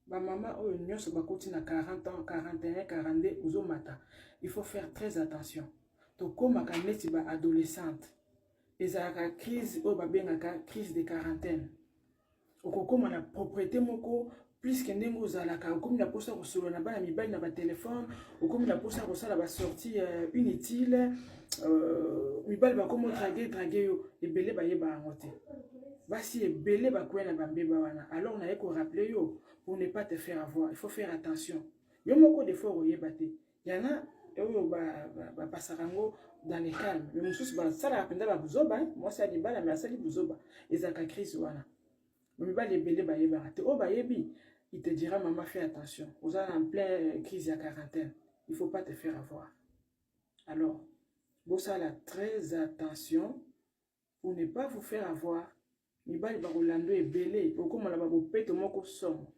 Bamama oyo nyonso bakoti na 40 ans, 41, 42, ozomata, il faut faire très attention. Tokomaka neti baadolescente. Ezalaka crise oyo babengaka crise de quarantaine. Okokóma na propriété moko plus que ndenge ozalaka. Okomi na mposa kosolola na bana mibali na batelefone, okomi na mposa kosala basortie inutile. Mibali bakomi odraguer draguer yo. Ebele bayeba yango te. Basi ebele bakwea na bambeba wana. Alors naye korappeler yo pour ne pas te faire avoir, il faut faire attention. Yo moko, des fois okoyeba te. Yana oyo bapasaka yango dans le calme, mais mosusu basalaka mpenza babuzoba. Mwasi ya libala, mais asali buzoba. Ezalaka crise wana. Mibali ebele bayebaka te. Oyo bayebi, il te dira: "Mama, fais attention, oza na plein crise ya quarantaine, il faut pas te faire avoir." Alors bosala très attention pour ne pas vous faire avoir. Mibali bakolanda ebele, okomona babopeto moko somo.